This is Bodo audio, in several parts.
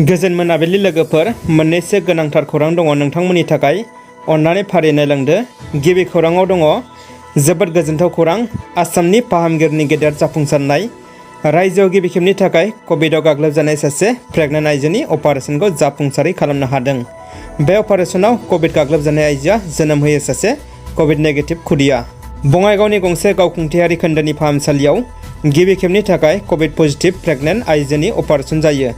गोजोन मोनाबिलि लोगोफोर, मोननैसो गोनांथार खौरां दङ नोंथांमोननि थाखाय। अन्नानै फारियै नायलांदो। गिबि खौराङाव दङ जोबोद गोजोनथाव खौरां। आसामनि फाहामगिरिनि गेदेर जाफुंसारनाय। रायजोआव गिबि खेबनि थाखाय कभिडआव गाग्लोबजानाय सासे प्रेगनेन्ट आइजोनि अपारेशनखौ जाफुंसारै खालामनो हादों। बे अपारेशनाव कभिड गाग्लोबजानाय आइजोआ जोनोम होयो सासे कभिड नेगेटिभ खुदिया। बङाइगावनि गंसे गावखुंथायारि खोन्दोनि फाहामसालियाव गिबि खेबनि थाखाय कभिड पजिटिभ प्रेगनेन्ट आइजोनि अपारेशन जायो।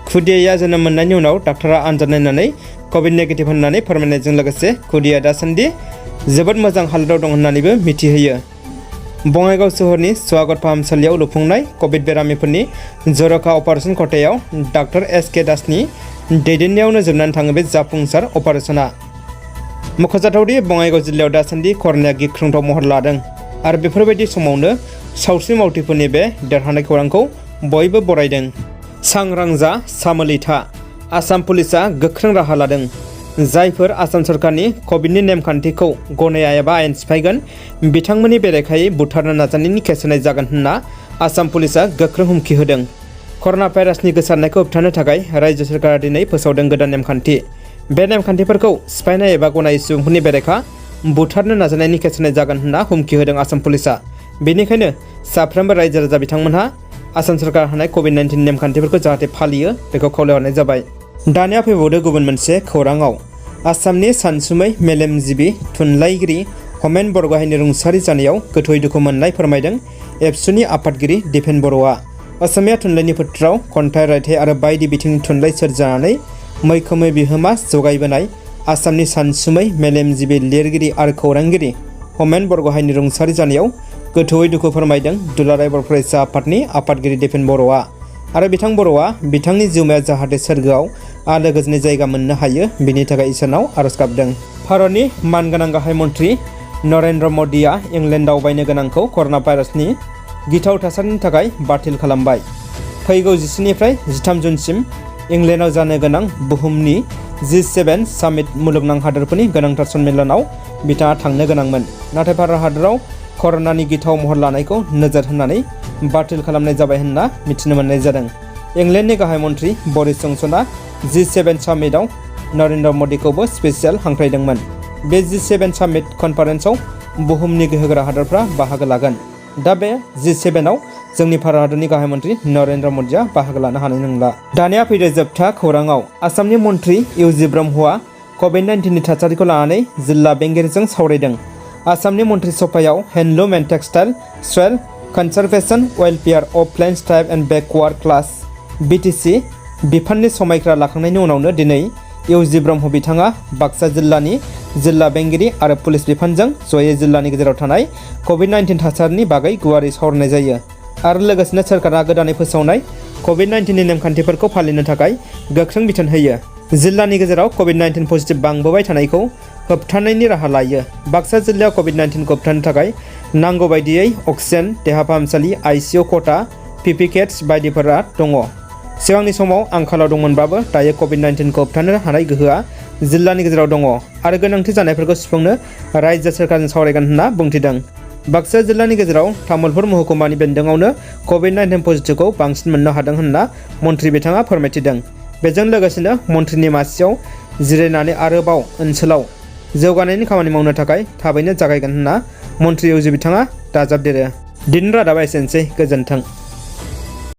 खुदियाया जोनोम मोननायनि उनाव डाक्टरा आनजाद नायनानै कभिड नेगेटिभ होननानै फोरमायनायजों लोगोसे खुदियाया दासान्दि जोबोद मोजां हालोदाव दं होननानैबो मिथिहोयो। बङाइगाव सोहोरनि स्वागत फाहामसालियाव लुफुंनाय कभिड बेरामिफोरनि जर'खा अपारेशन खथायाव डाक्टर एस.के. दासनि दैदेननायावनो जोबनानै थाङो बे जाफुंसार अपारेशना। मख'जाथावदि बङाइगाव जिल्लायाव दासान्दि कर'नाया गिख्रंथाव महर लादों आरो बेफोरबायदि समावनो सावस्रि मावथिफोरनि बे देरहानाय खौरांखौ बयबो बरायदों। सांग्रां जा सामोलैथा। आसाम पुलिसआ गोख्रों राहा लादों। जायफोर आसाम सरकारनि कभिडनि नेमखान्थिखौ गनाया एबा आयेन सिफायगोन बिथांमोननि बेरेखायै बुथारनो नाजानायनि केस होनाय जागोन होनना आसाम पुलिसआ गोख्रों हुमखि होदों। कर'ना भाइरासनि गोसारनायखौ होबथानो थाखाय रायजो सरकारा दिनै फोसावदों गोदान नेमखान्थि। बे नेमखान्थिफोरखौ सिफायनाय एबा गनायै सुबुंफोरनि बेरेखा बुथारनो नाजानायनि केस होनाय जागोन होनना हुमखि होदों आसाम पुलिसआ। बेनिखायनो साफ्रोमबो रायजो राजा बिथांमोनहा आसाम सरकार होनाय कभिड-19 नेमखान्थिफोरखौ जाहाथे फालियो बेखौ खावलायहरनाय जाबाय। दानिया फैबावदो गुबुन मोनसे खौराङाव। आसामनि सानसुमै मेलेमजिबि थुनलाइगिरि हमेन बरग'हाइनि रुंसारि जानायाव गोथौयै दुखु मोननाय फोरमायदों एबसुनि आफादगिरि दिपेन बर'आ। असमिया थुनलाइनि फोथाराव खन्थाइ, रायथाइ आरो बायदि बिथिंनि थुनलाइ सोरजिनानै मैखोमै बिहोमा जगायबोनाय आसामनि सानसुमै मेलेमजिबि लिरगिरि आरो खौरांगिरि हमेन बरग'हाइनि रुंसारि जानायाव गोथौयै दुखु फोरमायदों दुलाराय बर' फरायसा आफादनि आफादगिरि दिपेन बर'आ। आरो बिथां बर'आ बिथांनि जिउमाया जाहाथे सोरगोआव आलो गोजोनै जायगा मोननो हायो बिनि थाखाय इसोरनाव आरज गाबदों। भारतनि मानगोनां गाहाय मन्त्रि नरेन्द्र मदिआ इंलेन्ड दावबायनो गोनांखौ कर'ना भाइरासनि गिथाव थासारिनि थाखाय बातिल खालामबाय। फैगौ 17 निफ्राय 13 जुनसिम इंलेन्डआव जानो गोनां बुहुमनि G7 सामिट मुलुगनां हादोरफोरनि गोनांथार सन्मेलनाव बिथाङा थांनो गोनांमोन। नाथाय भारत हादराव कर'नानि गिथाव महर लानायखौ नोजोर होनानै बातिल खालामनाय जाबाय होनना मिथिनो मोननाय जादों। इंलेन्डनि गाहाय मन्त्रि बरिस जनसनआ G7 सामिटआव नरेन्द्र मदिखौबो स्पेसियेल हांख्रायदोंमोन। बे G7 सामिट कनफारेन्सआव बुहुमनि गोहोगोरा हादरफ्रा बाहागो लागोन। दा बे G7आव जोंनि भारत हादरनि गाहाय मन्त्रि नरेन्द्र मदिआ बाहागो लानो हानाय नंला। दानिया फैदो जोबथा खौराङाव। आसामनि मन्त्रि इउ.जि. ब्रह्मआ कभिड-19नि थासारिखौ लानानै जिल्ला बेंगिरिजों सावरायदों। आसामनि मन्त्रि सभायाव handloom and textile soil conservation welfare of plains tribe and backward class (BTC) बिफाननि समायखिरा लाखांनायनि उनावनो दिनै इउ.जि. ब्रह्म बिथाङा बाक्सा जिल्लानि जिल्ला बेंगिरि आरो पुलिस बिफानजों जयै जिल्लानि गेजेराव थानाय कभिड-19 थासारिनि बागै गुवारै सावरायनाय जायो आरो लोगोसेनो सोरखारा गोदानै फोसावनाय कभिड-19नि नेमखान्थिफोरखौ फालिनो थाखाय गोख्रों बिथोन होयो। जिल्लानि गेजेराव कभिड-19 पजिटिभ बांबोबाय थानायखौ होबथानायनि राहा लायो। बाक्सा जिल्लायाव कभिड-19खौ होबथानो थाखाय नांगौ बायदियै अक्सिजेन, देहा फाहामसालि, ICU खथा, PP किट्स बायदिफोरा दङ। सिगांनि समाव आंखालाव दंमोनब्लाबो दायो कभिड-19खौ होबथानो हानाय गोहोआ जिल्लानि गेजेराव दङ आरो गोनांथि जानायफोरखौ सुफुंनो रायजो सोरखारजों सावरायगोन होनना बुंथिदों। बाक्सा जिल्लानि गेजेराव तामुलपुर महकुमानि बेन्दोंआवनो कभिड-19 पजिटिभखौ बांसिन मोननो हादों होनना मन्त्रि बिथाङा फोरमायथिदों। बेजों लोगोसेनो मन्त्रिनि मासियाव जिरायनानै आरोबाव ओनसोलाव जौगानायनि खामानि मावनो थाखाय थाबैनो जागायगोन होनना मन्त्रि इउ.जि. बिथाङा दाजाबदेरो। दिनैनि रादाबा एसेनोसै। गोजोन्थों।